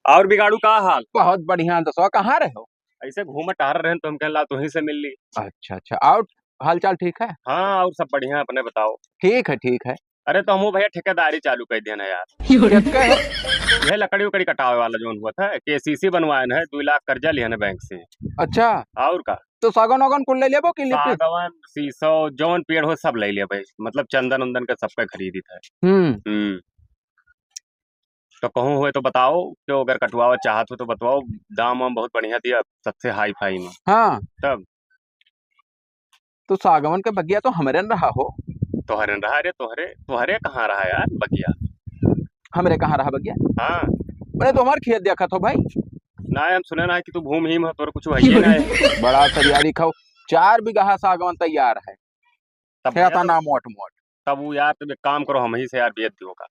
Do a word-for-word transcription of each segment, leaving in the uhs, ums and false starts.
और बिगाड़ू का हाल? बहुत बढ़िया, दसवा कहाँ रहे हो? ऐसे घूम टहर रहे हैं तो हम कहला तुहीं से मिल ली। अच्छा, अच्छा, और हाल चाल ठीक है? हाँ, और सब बढ़िया, अपने बताओ। ठीक है, ठीक है। अरे, तो हमहू भैया ठेकेदारी चालू कर दिया ना यार। क्या कहे? यह लकड़ी उकड़ी कटावे वाला जोन हुआ था, केसीसी बनवाए न है, दो लाख कर्जा लिया ना बैंक से। अच्छा। और का? तो सागौन वागौन कुल ले लेबो कि लिपि? सागौन, सीसो, जौन पेड़ हो सब ले लिया भाई, मतलब चंदन उंदन का सबका खरीदी था। हम्म। हम्म। तो कहूँ हुए तो बताओ, क्यों अगर कटवावा चाहत हो तो बतवाओ, दाम वाम बहुत बढ़िया दिया, सबसे हाई फाई में। हाँ। तब? तो सागवन के बगिया तो हमरे न रहा हो। तोहरे न रहा रे, तोहरे, तोहरे कहाँ रहा यार बगिया? हमरे कहाँ रहा बगिया? हाँ। अरे तो हमार खेत देखत हो भाई। ना, हम सुने ना है कि तू भूमिहीन हो, तोर कुछ है ना है। बड़ा सरियारी खाओ, चार बीघा सागवन तैयार है। तब खेत भैया ना तो मोट मोट। तब वो यार, तुम एक काम करो, हम ही से यार बेच दियो का।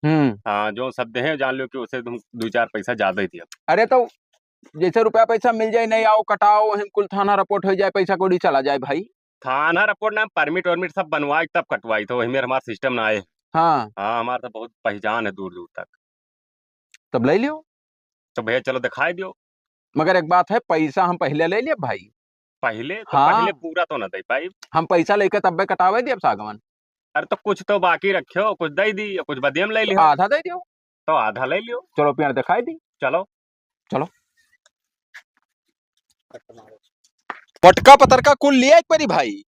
हम्म। हाँ, जो सब देहे, जान लो कि उसे तुम दो चार पैसा ज्यादा ही दिया। अरे तो जैसे रुपया पैसा मिल जाए, नहीं आओ, कटाओ, हम कुल थाना रिपोर्ट हो जाए, पैसा कौड़ी चला जाए भाई। थाना रिपोर्ट ना, परमिट वर्मिट सब बनवाए तब कटवाई, तो वही में हमारा सिस्टम ना आए। हाँ। हाँ, हमारा तो बहुत पहचान है दूर दूर तक। तब ले लियो। तो भैया चलो दिखाई दियो। मगर एक बात है, पैसा हम पहले ले लिए भाई। पहले तो हाँ। पहले पूरा तो ना दे पाई। हम पैसा लेके तब्बे कटावे दिए अब सागवन। अरे तो कुछ तो बाकी रखियो, कुछ दे दी, कुछ बदियम ले लियो। आधा दे दियो। तो आधा ले लियो। चलो पेड़ दिखाई दी। चलो। चलो। पटका पतरका कुल लिया एक बारी भाई।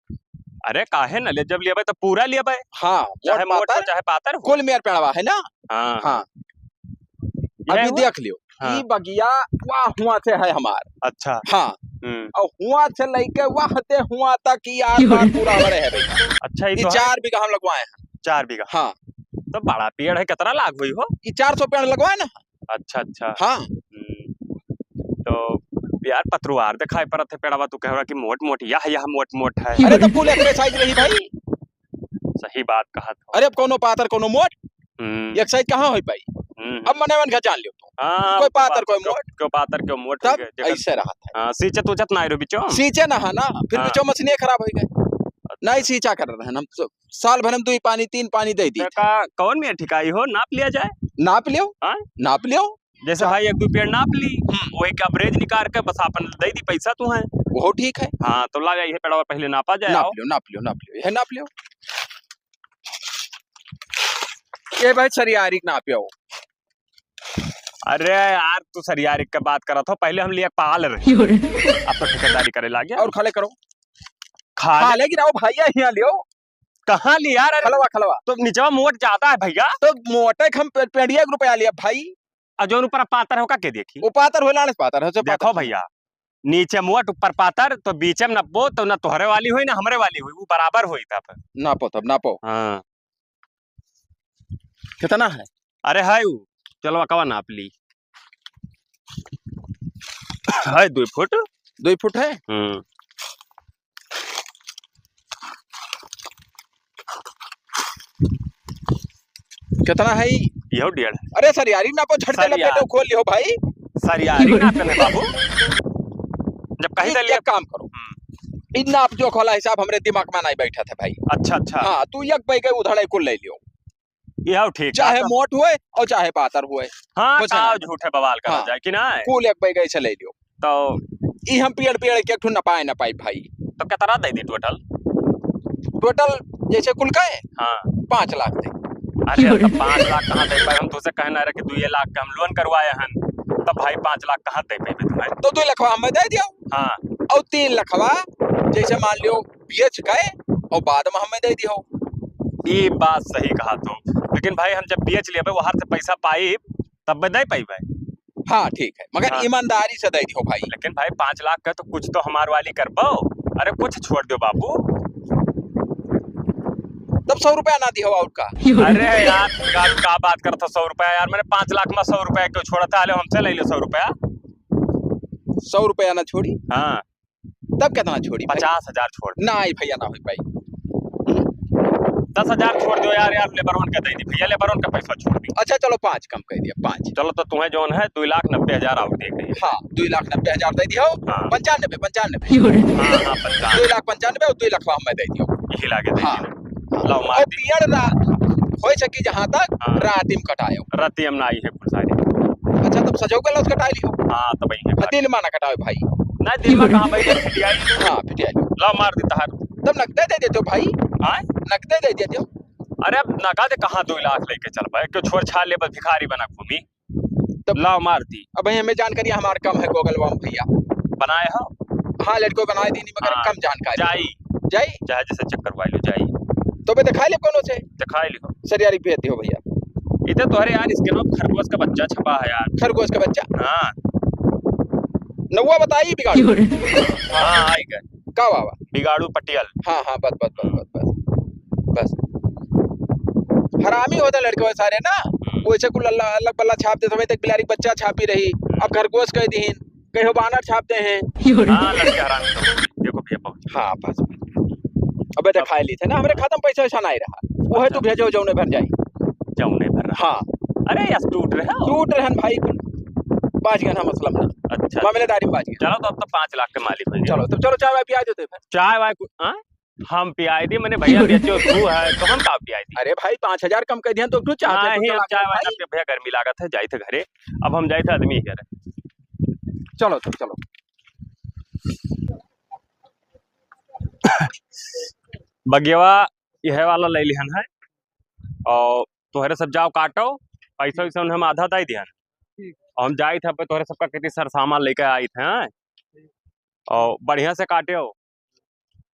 अरे काहे न ले, जब लेबे तो पूरा लेबे। हाँ, चाहे मोट मोट हो, पातर, चाहे पातर हो। कुल मेर पेड़वा है ना? हाँ। हाँ। ये अभी हुआ? देख लियो, हाँ। ई बगिया वाह हुआ से है हमार। अच्छा। हाँ। हम्म। और हुआ से लेके वाह दे हुआ तक ई आर पार पूरा हमारे है भैया। अच्छा, ई ई तो है। चार बीघा हम लगवाए हैं। चार बीघा? हाँ। तो बड़ा पेड़ है, कितना लाग हुई हो? ई चार सौ पेड़ लगवाए ना। अच्छा, अच्छा। हाँ। हम्म। तो यार, पतरुआर दिखाई पड़त है पेड़वा, तू कह रहा कि मोट मोट, यह, यह मोट मोट है। अरे, तो कुल एक साइज रही भाई। सही बात कहत हो। अरे, अब कोनो पातर, कोनो मोट, हम्म। एक साइज कहाँ होई पाई? हम्म। अब मने मन का जान लियो तू। हाँ, कोई पातर, कोई मोट। क्यों पातर, क्यों मोट तब हो गए, जेकर ऐसे रहत है। हाँ, सींचत उचत ना रहो बिचो। सींचे ना है ना, फिर हाँ। बिचो मशीन खराब हो गए। अच्छा। नहीं सींचा कर रहे हैं हम तो। साल भर में दुई पानी, तीन पानी दे दी। तो का, कौन में ठिकाई हो, नाप लिया जाए? नाप लियो। हाँ? नाप लियो। जैसे चा- भाई एक दो पेड़ नाप ली, हम्म। वही का average निकाल के बस आपन दे दी पैसा तू है। वो ठीक है। हाँ, तो ला जाइए पेड़वा पहले नापा जाए, नाप आओ। लियो, नाप लियो, नाप लियो, यह नाप लियो। ये भाई सरियारी के नापे हो। अरे यार, तू सरियारी के बात करत हो, पहले हम लिए पाल रहे। अब तो ठेकेदारी करे लागे। और खाले करो। खाले खाले गिराओ भाई, यहाँ लियो। कहाँ लिया रे? खलवा, खलवा। तो निचवा मोट ज्यादा है भैया। तो मोटे के हम पे-, पेड़िया के रुपया लिया भाई। और जौन ऊपर पातर होका के देखी? वो पातर हो, लाड़े से पातर हो, से देखो पातर। भैया, नीचे मोट ऊपर पातर, तो बीचे में नब्बो, तो ना तोहरे वाली हुई ना हमरे वाली हुई, वो बराबर हुई तब। नापो तब, नापो। हाँ। कितना है? अरे है उ, चलो अकवा नाप ली। है दुई फुट। दुई फुट है? हम्म। कितना है ई? इहो डेढ़। अरे सरियारी नापो, झट से सरिया-, लपेटो, खोल लियो भाई। सरियारी नापे में बाबू। जब कहीं एक, ले लिया। एक काम करो। हम्म। इन नाप जोख वाला हिसाब हमरे दिमाग में नहीं बैठा था भाई। अच्छा, अच्छा। हाँ, तू एक बैगे उधड़े कुल ले लियो। यह ठीक चाहे बात। मोट हुए और चाहे पातर हुए। हाँ, कुछ का ना। झूठे बवाल करा हाँ। जाए कि ना? कुल एक बैगे से ले लियो। तो ई हम पेड़, पेड़ के एक ठो नपाए नपाई भाई। तो कितना दे दी total? Total जैसे कुल का है? हाँ। पाँच लाख दे। अरे, तो पाँच लाख कहाँ दे पाए? हम तुझसे कहना रहे कि दुई लाख का हम loan करवाए हन, तब भाई पाँच लाख कहाँ दे पाए तुम्हें? तो दुई लखवा हमें दे दियो। हाँ। और तीन लखवा जैसे मान लियो बेच गए और बाद में हमें दे दियो। ई बात सही कहा तू, लेकिन भाई हम जब बेच लेबे, वहां से पैसा पाई, तब में दे पाई भाई। हाँ, ठीक है, मगर हाँ। ईमानदारी से दे दियो भाई। लेकिन भाई, पाँच लाख का तो कुछ तो हमार वाली कर पाओ। अरे, कुछ छोड़ दो बाबू। तब सौ रुपया ना दियो और का। अरे यार, यार, का बात करत हो, सौ रुपया यार, मैंने पाँच लाख में सौ रुपया क्यों छोड़ा था? ले, हमसे ले लो सौ रुपया। सौ रुपया ना छोड़ी? हाँ। तब कितना छोड़ी भाई? पचास हजार छोड़। नहीं भैया, ना होई पाई। दस हजार छोड़ दियो यार, यार, लेबरवन का दे दी भैया, लेबरवन का पैसा छोड़ दी। अच्छा, चलो, पाँच कम कइ दिया, पाँच। चलो, तो तुम्हें जौन है, दुइ लाख नब्बे हजार और दे गई। हाँ, दुइ लाख नब्बे हजार दे दियो। हाँ। पंचानबे, पंचानबे। हाँ, हाँ, पंचानबे। दुइ लाख पंचानबे और दुइ लाख हम दे दियो। यही लागे दे हाँ। दियो। लाओ, मार और दी। पियड़ रा-, होई सकी जहाँ तक हाँ। राती में कटायो। राती हम ना आई है कुल सारी। अच्छा, तब सजो के लौट कटाई लियो। हाँ, तो वही है। आ, दिन मा ना कटाओ भाई। ना, दिन मा कहाँ भाई, जब फिटियाई। हाँ, फिटियाई। लाओ, मार दी तहार। तब नकदे दे देते हो भाई। हाँ? नकदे दे देते हो। अरे, अब नगद कहाँ दुइ लाख लेके चल पाए? क्यों छोड़ छाड़ ले, बस भिखारी बना घूमी। तब लाओ, मार दी। अब हमें जानकारी हमार कम है, Google वाम भैया। बनाए हो? हाँ, लड़को बनाए दी, मगर हाँ, कम जानकारी। जाई। जाई? चाहे जैसे चेक करवा लो, जाई। तो बे दिखाई ले कोनो से? दिखाई लियो। सर यार, एक भेज दियो भैया। इधर तोहरे यार, इसके नाम खरगोश का बच्चा छपा है यार। खरगोश का बच्चा? हाँ। नौवा बताई बिगाड़ू। हाँ, आइगा। का बाबा? बिगाड़ू पटियाल। हाँ, हाँ, बस, बस, बस, बस, बस। बस। हरामी होता लड़के सारे ना, हम्म। वैसे कुल अल्लाह, अलग बल्ला छाप देत, समय तक बिलारी बच्चा छापी रही, अब खरगोश कह दीन, कहो बानर छापते हैं। हाँ, लड़के हरामी तो देखो भैया पहुंच। हाँ, बस, बस। अबे तो खाए ली थे ना, हमरे खाता में पैसा वैसा नहीं रहा, वो है अच्छा। तू भेजो जौने भर जाई। जौने भर रहा। हाँ। अरे यार, टूट रहे हो। टूट रहे हैं भाई, कुल बाज गए ना, मतलब ना। अच्छा। मामलेदारी में बाज गए। चलो, तो अब तो पाँच लाख के मालिक हो गए। चलो, तो चलो, चाय वाय पिया देते फिर। चाय वाय कु-, हाँ? हम पियाई दी, मैंने भैया बेचो तू है, तो हम का पियाई दी? अरे भाई, पाँच हजार कम कर दिया तो तू चाय दे, नहीं, तो हम चाय वाय ना पिए भैया, गर्मी लागत है, जाई थे घरे। अब हम जाई थे आदमी के घरे। चलो, तुम चलो। बगियावा यह वाला ले लिहन है, और तोहरे सब जाओ काटो, पैसा वैसा उन्हें हम आधा दाई दिहन। ठीक। और हम जाई थे, अब तोहरे सबका कितनी सरसामान लेके आई थे, हैं? और बढ़िया से काटे हो।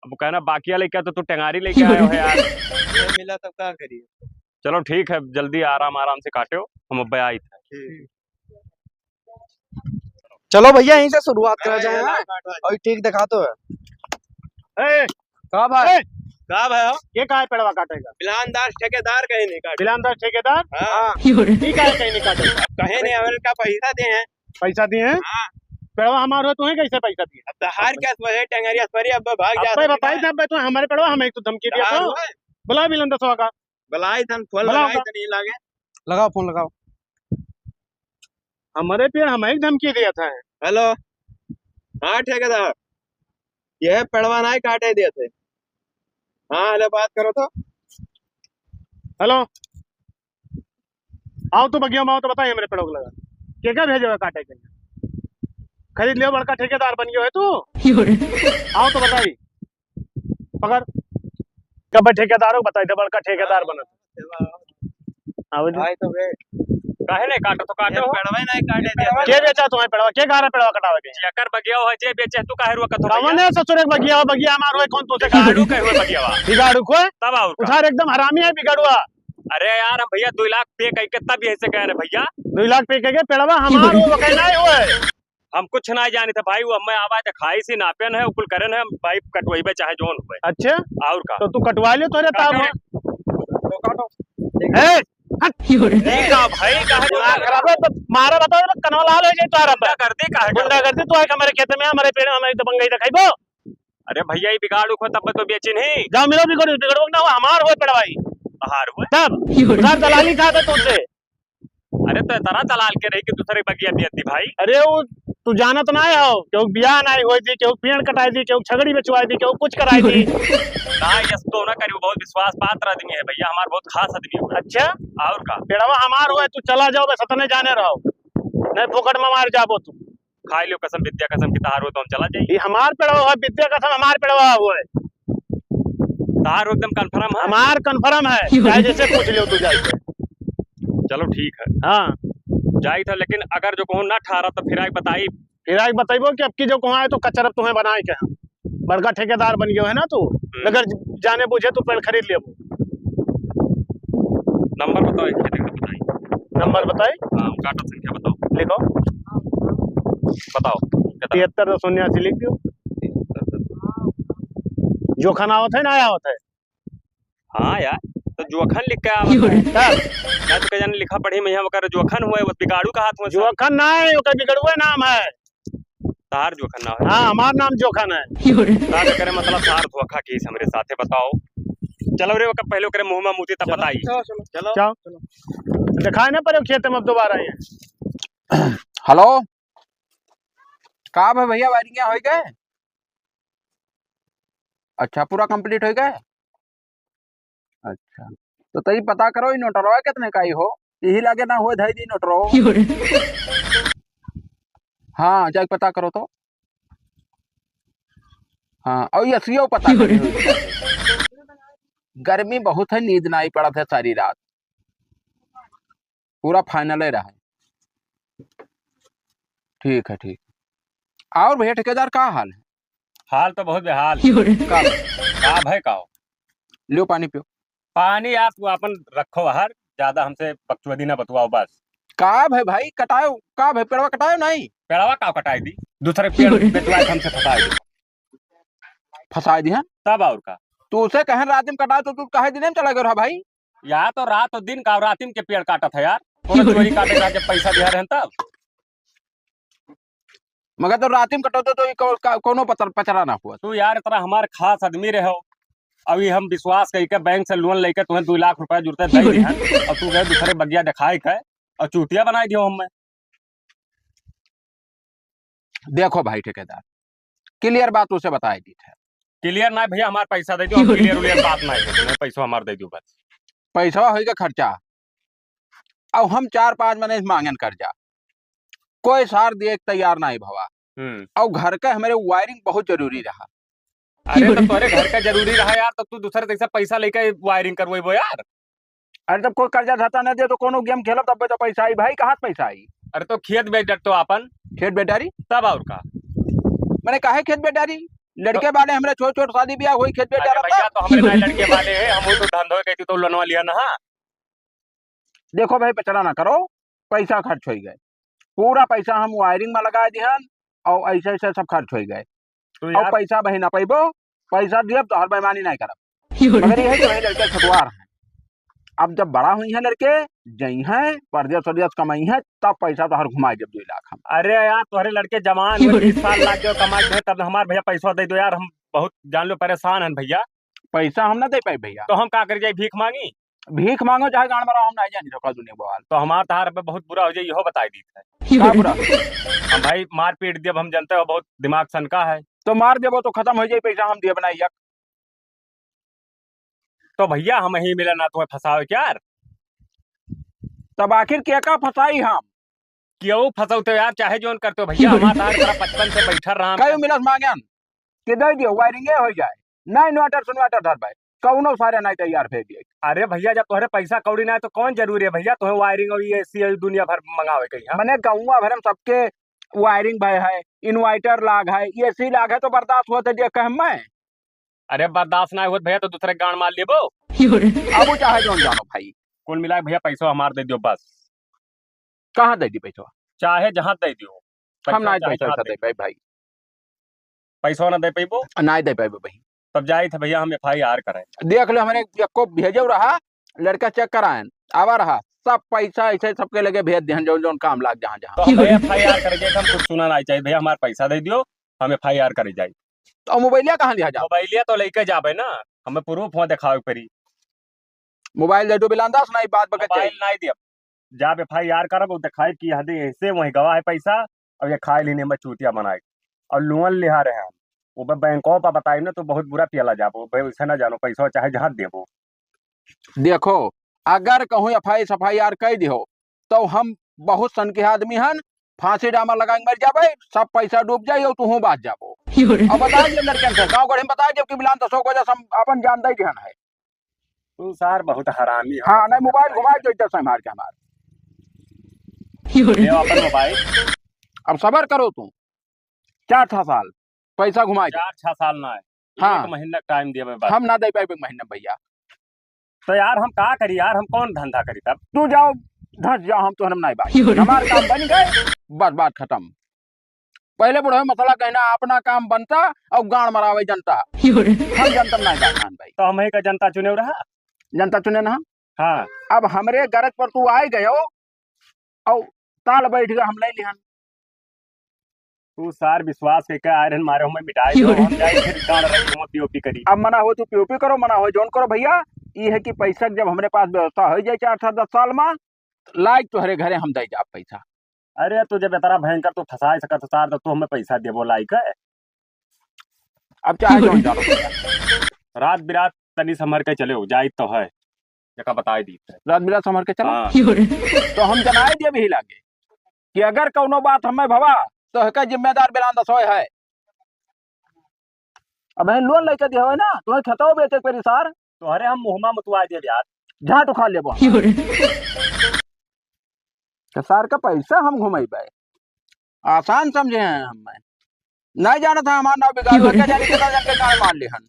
अब कहना बाकिया लेके तो तू टेंगारी लेके आयो है यार। ये मिला तब का करिए? चलो ठीक है, जल्दी आराम आराम से काट्यो, हम अब आई थे। ठीक। चलो भैया, यहीं से शुरुआत करा जाए, हाँ? और ठीक दिखा तो है। ए, का भाई? ए, का भाई हो? ये का है पेड़वा काटेगा? बिलानदार ठेकेदार कहीं नहीं काटे। बिलानदार ठेकेदार? हाँ। हाँ। ये का है कहीं नहीं काटे? कहे नहीं, हमरे का पैसा दे हैं। पैसा दिए हैं? हाँ। पेड़वा हमार हो, तुम्हें कैसे पैसा दिए? अब तहार क्या सवेरे टंगरिया सवेरे अब भाग अब जा पे सकता बताई है। था, अब तुम्हें हमारे पेड़वा हमें तो धमकी दिया तहार था। हुआ है? बुला बिलन दसवा का। बुलाई थन, फोन बुलाओ लगाई का। तो नहीं लागे। लगाओ फोन, लगाओ। हमारे पेड़ हमें ही धमकी दिया था। हेलो। हाँ ठेकेदार, यह पेड़वा नहीं काटे दिए थे। हाँ, हेलो, बात करो तो। हेलो। आओ तो बगिया में आओ तो बताइए मेरे पेड़ों को लगा। के क्या भेजो है काटे के लिए? खरीद लियो, बड़का ठेकेदार बन गयो है तू। क्यों रे? आओ तो बताई। पकड़। कब ठेकेदार हो बताई दे, बड़का ठेकेदार बनत। आओ जी। भाई तो बे। काहे नहीं काटो तो काटो ये हो। पेड़वा ही नहीं काटे दे। के बेचा तुम्हें पेड़वा? के कहा रहा पेड़वा कटावे के? जेकर बगिया हो जे बेचे तू काहे रुआ कतो कौन भैया? है ससुर एक बगिया हो, बगिया हमार होए कौन तुझे कहा? बिगाड़ू कहे हुए बगिया बा। बिगाड़ू को? तब और का? उधार एकदम हरामी है बिगाड़ुआ। अरे यार, हम भैया दुइ लाख पे कह के तब यहीं से गए रहे भैया। दुइ लाख पे कह के पेड़वा हमार हो, वो कहना ही हुआ है। हम कुछ ना जानी थे भाई, वो हमें आवाज दिखाई सी नापेन है, उकुल करेन है, हम पाइप कटवाइबे चाहे जौन हुए। अच्छा? और का? तो तू कटवा लियो तोरे ताब काटे। है। ए, हट। ठीक है भाई, काहे दिमाग खराब है, तो मारा बताओ, कनवा लाल हो जाए तो आराम गुंडा कर दे, काहे गुंडा कर दे, तू आके हमारे खेत में, हमारे पेड़, हमारे दबंगई दिखाई दो। अरे भैया, ये बिगाड़ू को तब तो बेचिन ही। जाओ मिलो, बिगाड़ू, बिगाड़ू ना हो, हमार हो पेड़वाई। हार हुए। तब उधार दलाली खाता तुमसे। अरे तो इतना दलाल के रही कि दूसरे बगिया बेच दी भाई। अरे वो तू जानत ना हो, केहू बियाह ना होई दी, केहू पेड़ कटाई दी, केहू छगड़ी बेचवाई दी, केहू कुछ कराई दी। ना, यस तो ना करी, वो बहुत विश्वास पात्र आदमी है भैया, हमार बहुत खास आदमी है। अच्छा? और का? पेड़वा हमार हुए, तू चला जाओ, बस इतने जाने रहो, नहीं फोकट में मार जाबो तू। खाई लियो कसम, विद्या कसम की तहार हो तो हम चला जाई। ये हमार पेड़वा हुआ, विद्या कसम हमार पेड़वा हुआ है। तहार हो एकदम confirm है? हमार confirm है, चाहे जैसे पूछ लियो तू जाई के। चलो ठीक है। हाँ। जाई था, लेकिन अगर जो कहूँ ना ठारा तो फिर आके बताई। फिर आके बताइबो कि अब की जो कहूँ आए तो कचरा तुम्हें बनाए के हम। बड़का ठेकेदार बन गयो है ना तू, हम्म। बगैर जाने बूझे तू पेड़ खरीद लेबो। नंबर बताओ, एक मिनट बताई। नंबर बताई? हाँ, काटो संख्या बताओ। लिखो। बताओ, कितना? तिहत्तर दस उन्यासी लिख दियो। जोखन आवत है ना आवत है? हाँ यार, तो जोखन लिख के आवत है। तब? ना तो कहीं लिखा पढ़ी में यहाँ ओकर जोखन हुए, वो बिगाड़ू का हाथ में। जोखन ना है, ओकर बिगड़ुए नाम है। तार जोखन ना है। हाँ, हमार नाम जोखन है। तार करे मतलब तार धोखा की हमरे साथे बताओ। चलो रे, ओकर पहले ओकरे मुंह में मूती तब चलो। बताई। चलो, चलो। चलो। चलो। दिखाए ना पड़े खेत में अब दोबारा ये। हेलो, का भा भैया, वायरिंग होइ गए? अच्छा, पूरा complete होइ गए? अच्छा, तो तई पता करो, ई नोटरवा कितने का आई हो? यही लागे ना हो, धई दी नोटरो। हाँ, जाके पता करो तो। हाँ, और ये सीओ पता करो। गर्मी बहुत है, नींद ना आई पड़त है सारी रात। पूरा final ही रहा है। ठीक है, ठीक। और भैया ठेकेदार, का हाल है? हाल तो बहुत बेहाल। का? का भाई का हो? लियो पानी पियो। पानी यार तू आपन रखो हर, ज्यादा हमसे बकचोदी ना बतवाओ बस। का भाई, भाई कटायो, का भाई पेड़वा कटायो नहीं? पेड़वा का कटाई दी? दूसरे पेड़ बेचवा के हमसे फंसाई दी। फंसाई दी है? तब और का? तू उसे कहें रात में कटाओ तो तू कहे दिन में चला गया रहा भाई। यार तो रात और दिन का, रात में के पेड़ काटत है यार। कोनो चोरी काटे का जब पैसा दिया रहन तब। मगर तो रात में कटो तो, तो ई को-, का-, कोनो पतर-, पचरा ना हुआ। तू यार इतना हमार खास आदमी रहे हो। अभी हम विश्वास करके बैंक से loan लेके तुम्हें दो लाख रुपया जुड़ते दे दी है। और तू गए दूसरे बगिया दिखाए के और चूतिया बनाई दियो हमें। देखो भाई ठेकेदार, clear बात उसे बताए दी थे। Clear ना भैया, हमार पैसा दे दो, हम clear उलियर बात ना है, तुम्हें पैसा हमार दे दो बस। पैसा होई के खर्चा, अब हम चार पांच महीने से मांगन कर्जा, कोई सार दिए के तैयार ना भवा। हम्म। और घर के हमारे wiring बहुत जरूरी रहा। अरे तो तोरे घर का जरूरी रहा यार, तो तू दूसरे से पैसा लेके wiring करवेबो यार। अरे तब कोई कर्जा धरता नहीं दे तो कोनो game खेलब तब तो पैसा आई भाई, कहाँ से पैसा आई? अरे तो खेत बेच डरतो आपन। खेत बेच डारी? तब और का? मैंने काहे खेत बेच डारी? लड़के तो वाले हमरे छोट छोट शादी ब्याह होई, खेत बेच अरे डारब भैया तब? तो हमरे ना लड़के वाले हैं, हम तो धंधो के तो लोनवा लिया ना। देखो भाई पचरा ना करो, पैसा खर्च होई गए, पूरा पैसा हम wiring में लगा दिहन और ऐसे ऐसे सब खर्च होई गए। तो और यार पैसा बही ना पैबो, पैसा दियब तो हर बेईमानी नहीं करब। मगर यही तो है लड़के छुटवार हैं। अब जब बड़ा हुई हैं लड़के, जई हैं परदेस वरदेस कमाई हैं, तब पैसा तो हर घुमाई जब दो लाख हम। अरे यार तोहरे लड़के जवान हो, बीस साल लाग गए कमाई के, तब हमार भैया पैसा दे दो यार, हम बहुत जान लो परेशान हैं भैया। पैसा हम ना दे पाई भैया। तो हम का कर जाई, भीख मांगी? भीख मांगो चाहे गांड मराओ, हम नहीं जानी धोखा दुनिया बवाल। तो हमार तहार पे बहुत बुरा हो जाई, इहो बताई दी है। का बुरा? हम भाई मारपीट दियब, हम जनते हो बहुत दिमाग सनका है। तो मार देबो तो खत्म हो जाई पैसा, हम दियब ना एक। तो भैया हम ही मिला ना तुम्हें फंसावे क्या यार? तब आखिर के का फंसाई हम? केहू फंसौते यार, चाहे जोन करते हो भैया, हमार तार करा बचपन से बैठल रहा। कई मिलस मांगन कि दे दियो, wiring ए हो जाए, ना inverter सुनवर्टर धर भाई, कौनो सारे नहीं तैयार भेज दिए। अरे भैया, जब तोहरे पैसा कौड़ी ना है तो कौन जरूरी है भैया, तुम्हें wiring और ये AC और दुनिया भर मंगावे के यहाँ? मने गौवा भर में सबके wiring भय है, inverter लाग है, AC लाग है, तो बर्दाश्त होते जे कह मैं। अरे बर्दाश्त ना होत भैया, तो दूसरे गांड मार लेबो। अब वो चाहे जोन जानो भाई। कुल मिला के भैया पैसा हमार दे दियो बस। कहाँ दे दी पैसा? चाहे जहाँ दे दियो। हम पैसा ना चाहे पैसा जहाँ वैसा दे दे पाई भाई। पैसा ना दे पैबो? ना दे पाइबो भाई। तब जाई थे भैया हम FIR करें। देख लो हमरे एको भेजो रहा, लड़का check कराएन, आवा रहा, सब पैसा ऐसे सबके लगे भेज देहन, जौन जौन काम लाग जहाँ जहाँ। तो हम भैया FIR कर जाए, हम कुछ सुना नहीं चाहिए भैया, हमार पैसा दे दियो, हम FIR करे जाई। तो मोबाइलिया कहाँ लिया जाओ? मोबाइलिया तो लेके जाबे ना, हमें proof हो दिखावे पड़ी। मोबाइल दे दो बिलांदास, नहीं बात बके मोबाइल चाहिए। नहीं दिया, जाब FIR करब, वो दिखाई कि हदे ऐसे वही गवा है पैसा, और ये खाए लेने में चूतिया बनाए, और loan लिहा रहे हम, वो बैंकों पर बताई ना तो बहुत बुरा पियला जाबो, भाई वैसे ना जानो पैसा चाहे जहाँ देबो। देखो, अगर कहूँ FIR सफाई आर कह दिहो, तो हम बहुत सनकी आदमी हन, फांसी डामा लगा के मर जाबे, सब पैसा डूब जाई और तुहूँ बाच जाबो। अब बताई जब लड़कन से, गाँव गढ़ में बताई जब कि बिलान दसों को वजह से हम अपन जान दे दिहन है। तू सार बहुत हरामी है। हाँ, नहीं, मोबाइल घुमाए तो इज्जत से मार के हमार। ले अपन मोबाइल। अब सबर करो तू, चार छह साल पैसा घुमाए दे। चार छह साल ना है, हाँ। एक महीना टाइम दिया बस। हम ना दे पाए एक महीना भैया। तो यार हम का करी यार, हम कौन धंधा करी तब? तू जाओ, धंस जाओ, हम तो हम नहीं बात। हमार काम बन गए, बस बात खत्म। पहले बुढ़वे मसला कहना, अपना काम बनता और गांड मरावे जनता। हम जनता नहीं बात खान भाई। तो हम ही का जनता चुने रहा? जनता चुने ना। हाँ। अब हमरे गरज पर तू आए गयो और ताल बैठ गए, हम ले लिहन। तू सार विश्वास कइके आए रहन, मारे हमें मिटाए दो, हम जाए फिर गाड़ रही हूँ, पीओपी करी। अब मना हो तू पीओपी करो, मना हो जौन करो भइया, ई है कि पैसा के जब हमरे पास व्यवस्था होइ जाए चार सात दस साल मा, लाइक तोहरे घरे हम दे जाब पैसा। अरे तू जब इतना भयंकर तू फंसाए सकत सार, तो तू हमें पैसा देबो लाइक है। अब चाहे जौन जानो। रात बिरात तनी संभर के चले हो, जाइत तो है, जेका बताए दी। रात बिरात संभर के चलो। हाँ। तो हम जनाए दिए भी लागे कि अगर कौनो बात हमें भवा, तो एका जिम्मेदार बिरान दसोय है। अब हम लोन लेके दिए होय ना, तुम्हें खेतवा बेचे के परी सार। तोहरे हम मुहमा मुतवा दिए यार। झाट उखाड़ लेबो। तो सार का पैसा हम घुमइबे। आसान समझे हैं हमें। नहीं जानत है हमार नाव बिगाड़, का जानी कितना जन के गाड़ मार ले हन।